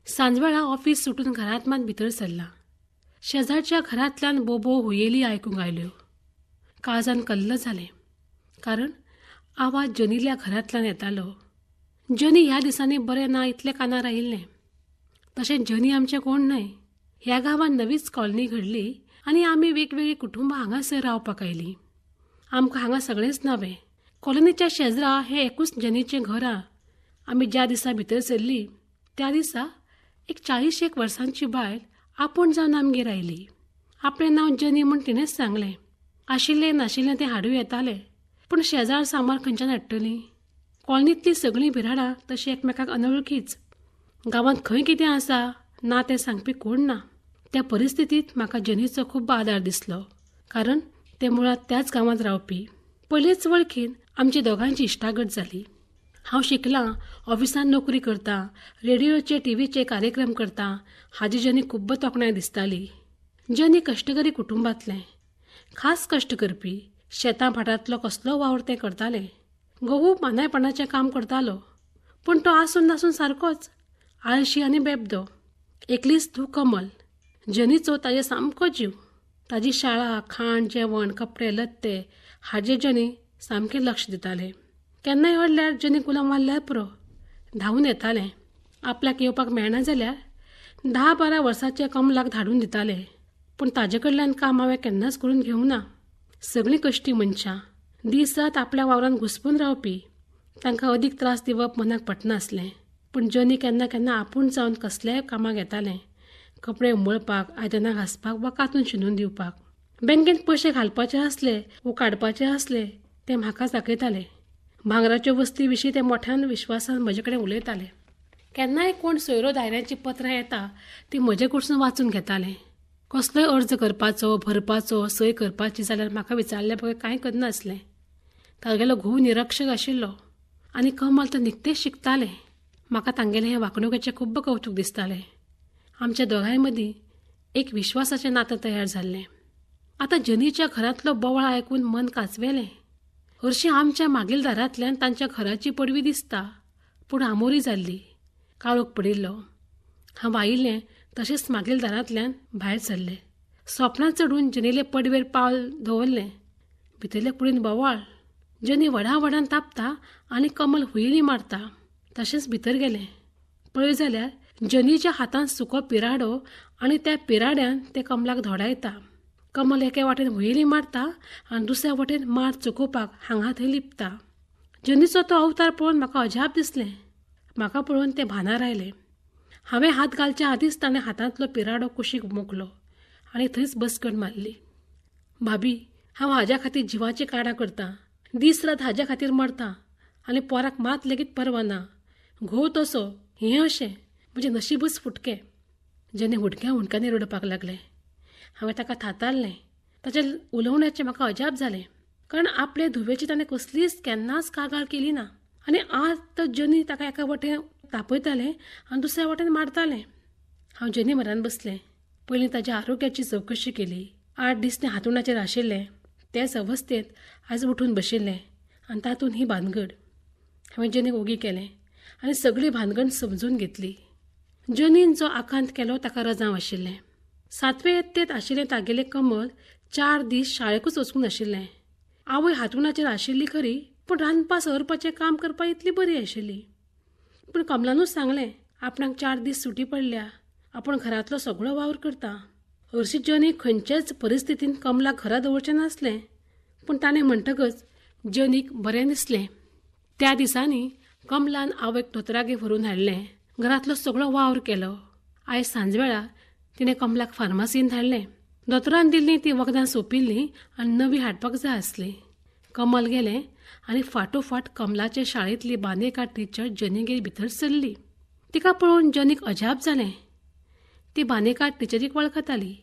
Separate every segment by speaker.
Speaker 1: सांजवेळा ऑफिस सुटून घरांत मात भितर सरलां. शेजारच्या घरांतल्यान बोबो हुयेली आयकूंक आयल्यो. काळजान कल्ल जालें, कारण आवाज जनील्या घरांतल्यान येतालो. जनी ह्या दिसांनी बरें ना इतलें कानार आयिल्लें. तशें जनी आमचें कोण न्हय. ह्या गांवांत नवीच कॉलनी घडली आनी आमी वेगवेगळीं कुटुंबां हांगासर रावपाक आयलीं. आमकां हांगा सगळेंच नवें. कॉलनीच्या शेजरा हें एकूच जनीचें घर आहा. आमी ज्या दिसा भितर सरली त्या दिसा एक 40 वर्सांची बायल आपूण जावन आमगेर आयली. आपलें नांव जनी म्हूण तिणेंच सांगलें. आशिल्लें नाशिल्लें तें हाडूं येतालें, पूण शेजार सामार खंयच्यान हाडटलीं? कॉलनींतलीं सगळीं बिराडां तशीं एकमेकाक अनवळखीच. गांवांत खंय कितें आसा ना तें सांगपी कोण ना. त्या परिस्थितींत म्हाका जनीचो खूब आदार दिसलो, कारण तें मुळांत त्याच गांवांत रावपी. पयलेच वळखीन आमची दोगांयची इश्टागत जाली. हांव शिकलां, ऑफिसांत नोकरी करतां, रेडियोचे टीव्हीचे कार्यक्रम करतां हाजी जनी खूब्ब तोखणाय दिसताली. जनी कश्टकरी कुटुंबांतलें, खास कश्ट करपी. शेतां भाटांतलो कसलो वावर तें करतालें. घोवू मानायपणाचें काम करतालो, पूण तो आसून नासून सारकोच आळशी आनी बेबदो. एकलीच धूव कमल. जनीचो ताजे सामको जीव. ताजी शाळा, खाण जेवण, कपडे लत्ते हाजे जनी सामकें लक्ष दितालें. केन्नाय अडल्यार जनी गुलाम मारल्यार पुरो, धांवून येतालें. आपल्याक येवपाक मेळना जाल्यार 10-12 वर्सांच्या कमलाक धाडून दितालें. पूण ताजे कडल्यान काम हांवें केन्नाच करून घेवंक ना. सगळीं कश्टी मनशां, दीस रात आपल्या वावरान घुसपून रावपी. तांकां अदीक त्रास दिवप मनाक पटनासलें. पूण जनी केन्ना केन्ना आपूण जावन कसल्याय कामाक येतालें. कपडे उमळपाक, आयदनां घांसपाक वा कातून शिनून दिवपाक. बँकेंत पयशे घालपाचे आसले वो काडपाचे आसले ते म्हाका दाखयताले. भांगराच्यो वस्ती विशीं ते मोठ्यान विश्वासान म्हजे कडेन उलयताले. केन्नाय कोण सोयरो दायऱ्यांचीं पत्रां येता ती म्हजे कडसून वाचून घेताले. कसलोय अर्ज करपाचो, भरपाचो, सय करपाची जाल्यार म्हाका विचारले बगर कांय करनासलें. तागेलो घोव निरक्षर आशिल्लो आनी कमल तर निकतेंच शिकतालें. म्हाका तांगेलें हें वागणुकेचें खूब्ब कवतूक दिसतालें. आमच्या दोगांय मदीं एक विश्वासाचें नातें तयार जाल्लें. आतां जनीच्या घरांतलो बोवाळ आयकून मन कांचवेलें. हरशीं आमच्या मागीलदारांतल्यान तांच्या घराची पडवी दिसता, पूण आमोरी जाल्ली. काळोख पडिल्लो. हांव आयिल्लें तशेंच मागीलदारांतल्यान भायर सरलें. सोपणां चडून जनीले पडवेर पावल दवरलें. भितरले कुडीन बोवाळ. जनी व्हडा व्हडान तापता आनी कमल हुयेली मारता. तशेंच भितर गेलें. पळय जाल्यार जनीच्या हातांत सुको पिराडो आनी त्या पिराड्यान तें कमलाक धोडायता. कमल एके वाटेन हुयेली मारता आनी दुसऱ्या वटेन मार चुकोवपाक हांगा थंय लिपता. जनीचो तो अवतार पळोवन म्हाका अजाप दिसलें. म्हाका पळोवन तें भानार आयलें. हांवें हात घालच्या आदींच ताणें हातांतलो पिराडो कुशीक मोखलो आनी थंयच बसकण मारली. भाभी, हांव हाज्या खातीर जिवाची काडां करतां, दीस रात हाज्या खातीर मरतां आनी पोराक मात लेगीत परवा ना. घोव तसो, हें अशें, म्हजें नशीबच फुटकें. जनी हुडक्या हुडक्यांनी रडपाक लागलें. हांवें ताका थातारलें. ताच्या उलोवण्याचें म्हाका अजाप जालें, कारण आपले धुवेची ताणें कसलीच केन्नाच कागाळ केली ना. आनी आज तर जनी ताका एका वटेन तापयतालें आनी दुसऱ्या वटेन मारतालें. हांव जनी म्हऱ्यांत बसलें. पयलीं ताच्या आरोग्याची चवकशी केली. 8 दीस तें हांतुणाचेर आशिल्लें. त्याच अवस्थेंत आज उठून बशिल्लें आनी तातूंत ही भानगड. हांवें जनीक ओगी केलें आनी सगळी भानगड समजून घेतली. जनीन जो आकांत केलो ताका रजांव आशिल्लें. 7वे यत्तेंत आशिल्लें तागेलें कमल 4 दीस शाळेकूच वचूंक नाशिल्लें. आवय हांतुणाचेर आशिल्ली खरी, पूण रांदपा सवरपाचें काम करपा इतली बरी आशिल्ली. पूण कमलानूच सांगलें आपणाक 4 दीस सुटी पडल्या, आपूण घरांतलो सगळो वावर करता. हरशीं जनी खंयचेच परिस्थितीन कमलाक घरा दवरचें नासलें, पूण ताणें म्हणटकच जनीक बरें दिसलें. त्या दिसांनी कमलान आवयक दोतोरागेर व्हरून हाडलें. घरांतलो सगळो वावर केलो. आयज सांजवेळा तिणें कमलाक फार्मासीन धाडलें. दोतोरान दिल्लीं तीं वखदां सोंपिल्लीं आनी नवीं हाडपाक जाय आसलीं. कमल गेलें आनी फाटोफाट कमलाचे शाळेंतली बांदेकार टिचर जनीगेर भितर सरली. तिका पळोवन जनीक अजाप जालें. ती बांदेकार टिचरीक वळखताली.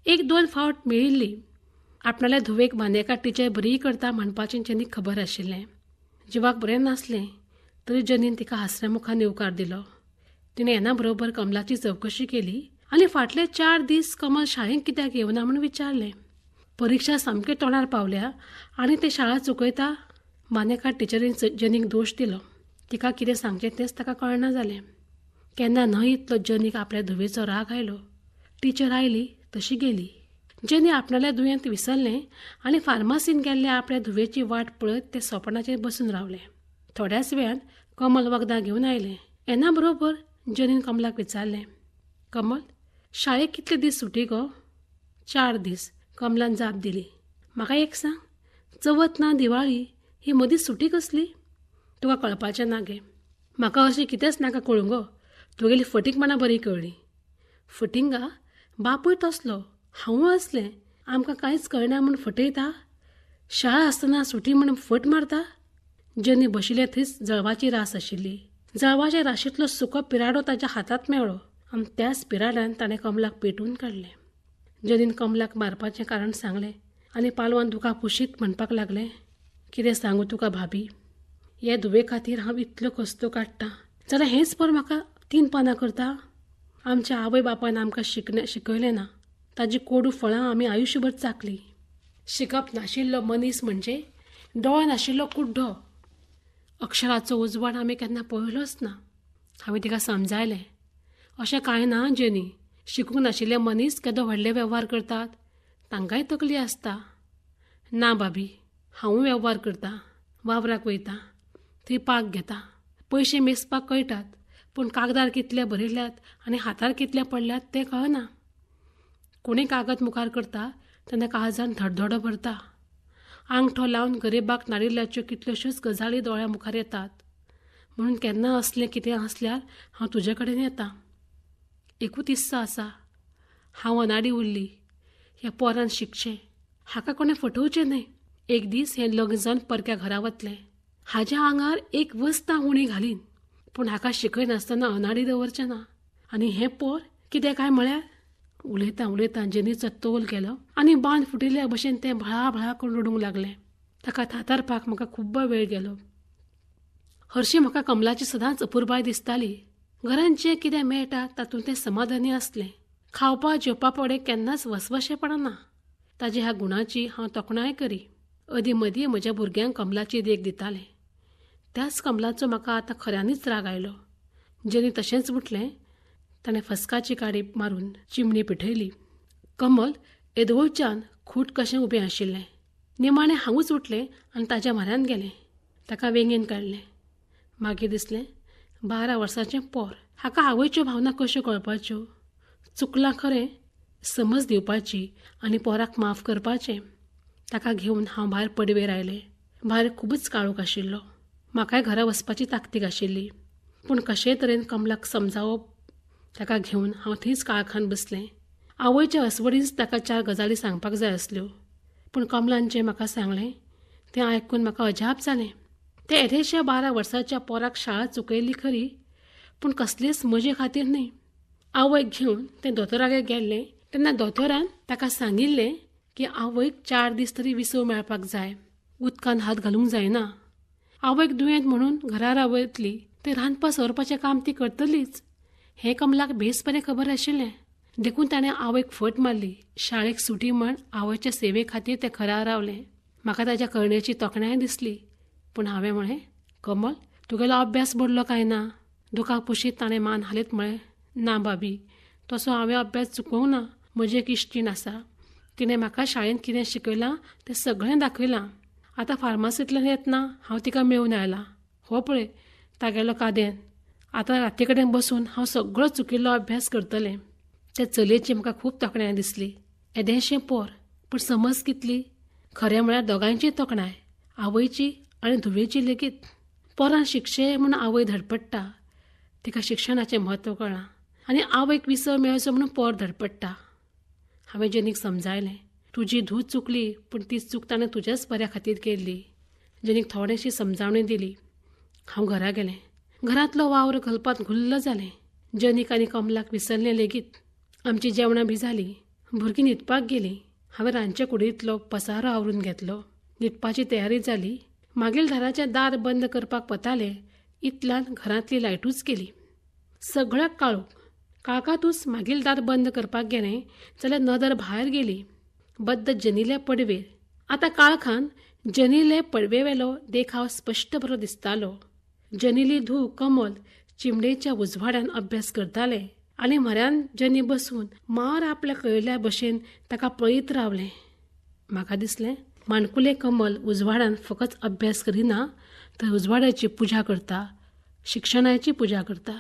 Speaker 1: 1-2 फावट मेळिल्ली. आपणाल्या धुवेक बांदेकार टिचर बरी करता म्हणपाचें जनीक खबर आशिल्लें. जिवाक बरें नासलें तरी जनीन तिका हांसऱ्या मुखान येवकार दिलो. तिणें येना बरोबर कमलाची चवकशी केली आनी फाटले 4 दीस कमल शाळेंत कित्याक येवना म्हूण विचारलें. परिक्षा सामकी तोंडार पावल्या आनी ते शाळा चुकयता. बांदेकार टिचरीन जनीक दोश दिलो. तिका कितें सांगचें तेंच ताका कळना जालें. केन्ना न्हय इतलो जनीक आपल्या धुवेचो राग आयलो. टिचर आयली तशी गेली. जनी आपणाल्या दुयेंत विसरलें आनी फार्मासीन गेल्ले आपल्या धुवेची वाट पळयत तें सोपणाचेर बसून रावलें. थोड्याच वेळान कमल वखदां घेवन आयलें. येना बरोबर जनीन कमलाक विचारलें, कमल, शाळेक कितले दीस सुटी गो? 4 दीस, कमलान जाप दिली. म्हाका एक सांग, चवथ ना दिवाळी ही मदीं सुटी कसली? तुका कळपाचें ना गे. म्हाका अशें कितेंच नाका कळूं गो. तुगेली फटींगपणां बरी कळ्ळीं. फटिंगा? बापूय तसलो, हांवूय आसलें. आमकां कांयच कळना म्हूण फटयता? शाळा आसतना सुटी म्हूण फट मारता? जनी बशिल्लें थंयच जळवाची रास आशिल्ली. जळवाच्या राशींतलो सुको पिराडो ताच्या हातांत मेळ्ळो आनी त्याच पिराड्यान ताणें कमलाक पेटून काडलें. जनीन कमलाक मारपाचें कारण सांगलें आनी पालवान दुकां पुशीत म्हणपाक लागलें, कितें सांगू तुका भाभी, हे धुवे खातीर हांव इतल्यो कस्तो काडटां जाल्यार हेंच पर म्हाका 3 पानां करता. आमच्या आवय बापायन आमकां शिकयलें ना. ताजी कोडू फळां आमी आयुश्यभर चाखली. शिकप नाशिल्लो मनीस म्हणजे दोळे नाशिल्लो कुड्डो. अक्षराचो उजवाड आमी केन्ना पळयलोच ना. हांवें तिका समजायलें, अशें कांय ना जनी, शिकूंक नाशिल्ले मनीस केदो व्हडले वेव्हार करतात, तांकांय तकली आसता. ना भाभी, हांवूय वेव्हार करता, वावराक वयता, थंय पाक घेता, पयशे मेजपाक कळटात, पूण कागदार कितले बरयल्यात आनी हातार कितले पडल्यात तें कळना. कोणी कागद मुखार करता तेन्ना काळजान धडधडो भरता. आंगठो लावन गरिबाक नाडिल्ल्याच्यो कितल्योश्योच गजाली दोळ्या मुखार येतात. म्हणून केन्ना असलें कितें आसल्यार हांव तुजे कडेन येता. एकूच इत्सा आसा, हांव अनाडी उरली, ह्या पोरान शिकचें, हाका कोणें फटोवचें न्हय. एक दीस हें लग्न जावन परक्या घरा वतलें, हाज्या आंगार एक वस्त उणी घालीन, पूण हाका शिकयनासतना अनाडी दवरचें ना. आनी हें पोर कितें काय म्हळ्यार उलयतां उलयतां जनीचो तोल गेलो आनी बांद फुटिल्ल्या भशेन तें भळा भळा करून रडूंक लागलें. ताका थातारपाक म्हाका खूब्ब वेळ गेलो. हरशीं म्हाका कमलाची सदांच अपुरबाय दिसताली. घरांत जें कितें मेळटा तातूंत तें समाधानी आसलें. खावपा जेवपा पडे केन्नाच वसवशेपणां ना. ताज्या ह्या गुणाची हांव तोखणाय करी. अदीं मदीं म्हज्या भुरग्यांक कमलाची देख दितालें. त्याच कमलाचो म्हाका आतां खऱ्यांनीच राग आयलो. जनी तशेंच उठलें. ताणें फस्काची काडी मारून चिमणी पेटयली. कमल येदोळच्यान खूट कशें उबें आशिल्लें. निमाणें हांवूच उठलें आनी ताज्या म्हऱ्यांत गेलें. ताका वेंगेन काडलें. मागीर दिसलें, 12 वर्सांचें पोर, हाका आवयच्यो भावना कश्यो कळपाच्यो? चुकलां खरें, समज दिवपाची आनी पोराक माफ करपाचें. ताका घेवन हांव भायर पडवेर आयलें. भायर खुबूच काळोख आशिल्लो. म्हाकाय घरा वचपाची ताकतीक आशिल्ली, पूण कशेय तरेन कमलाक समजावप. ताका घेवन हांव थंयच काळखान बसलें. आवयच्या अस्वडींच ताका 4 गजाली सांगपाक जाय आसल्यो, पूण कमलान जें म्हाका सांगलें तें आयकून म्हाका अजाप जालें. तें येदेशा 12 वर्सांच्या पोराक शाळा चुकयल्ली खरी, पूण कसलेच मजे खातीर न्हय. आवयक घेवन तें दोतोरागेर गेल्लें तेन्ना दोतोरान ताका सांगिल्लें की आवयक 4 दीस तरी विसव मेळपाक जाय, उदकान हात घालूंक जायना. आवयक दुयेंत म्हणून घरा रावयतली, तें रांदपा सवरपाचें काम ती करतलीच हें कमलाक बेस बरें खबर आशिल्लें. देखून ताणें आवयक फट मारली. शाळेक सुटी म्हण आवयचे सेवे खातीर तें घरा रावलें. म्हाका ताज्या करणेची तोखणाय दिसली, पूण हांवें म्हळें, कमल, तुगेलो अभ्यास बुडलो काय ना? दुकां पुशीत ताणें मान हालयत म्हळें, ना भाभी, तसो हांवें अभ्यास चुकोवंक ना. म्हजी एक इश्टीण आसा, तिणें म्हाका शाळेंत कितें शिकयलां तें सगळें दाखयलां. आतां फार्मासींतल्यान येतना हांव तिका मेळून आयलां. हो पळय तागेलो कादेन. आतां राती कडेन बसून हांव सगळो चुकिल्लो अभ्यास करतलें. त्या चलयेची म्हाका खूब तोखणाय दिसली. येदेंशें पोर, पूण समज कितली. खरें म्हळ्यार दोगांयची तोखणाय, आवयची आनी धुवेची लेगीत. पोरान शिकचें म्हूण आवय धडपडटा, तिका शिक्षणाचें म्हत्व कळ्ळां, आनी आवयक विसव मेळचो म्हणून पोर धडपडटा. हांवें जनीक समजायलें, तुजी धूव चुकली, पूण ती चूक ताणें तुज्याच बऱ्या खातीर केल्ली. जनीक थोडेशी समजावणी दिली. हांव घरा गेलें. घरांतलो वावर घालपांत घुल्ल जालें. जनीक आनी कमलाक विसरलें लेगीत. आमची जेवणां बी जालीं. भुरगीं न्हिदपाक गेलीं. हांवें रांदचे कुडींतलो पसारो आवरून घेतलो. न्हिदपाची तयारी जाली. मागील दाराचें दार बंद करपाक वतालें इतल्यान घरांतली लायटूच गेली. सगळ्याक काळोख. काळखांतूच मागील दार बंद करपाक गेलें जाल्यार नदर भायर गेली, बद्द जनीले पडवेर. आतां काळखान जनीले पडवेवेलो देखाव स्पश्ट बरो दिसतालो. जनीली धूव कमल चिमणेच्या उजवाडान अभ्यास करतालें आनी म्हऱ्यान जनी बसून मार आपल्या कळिल्ल्या भशेन ताका पळयत रावलें. म्हाका दिसलें माणकुलें कमल उजवाडान फकत अभ्यास करिना तर उजवाडाची पुजा करता, शिक्षणाची पुजा करता.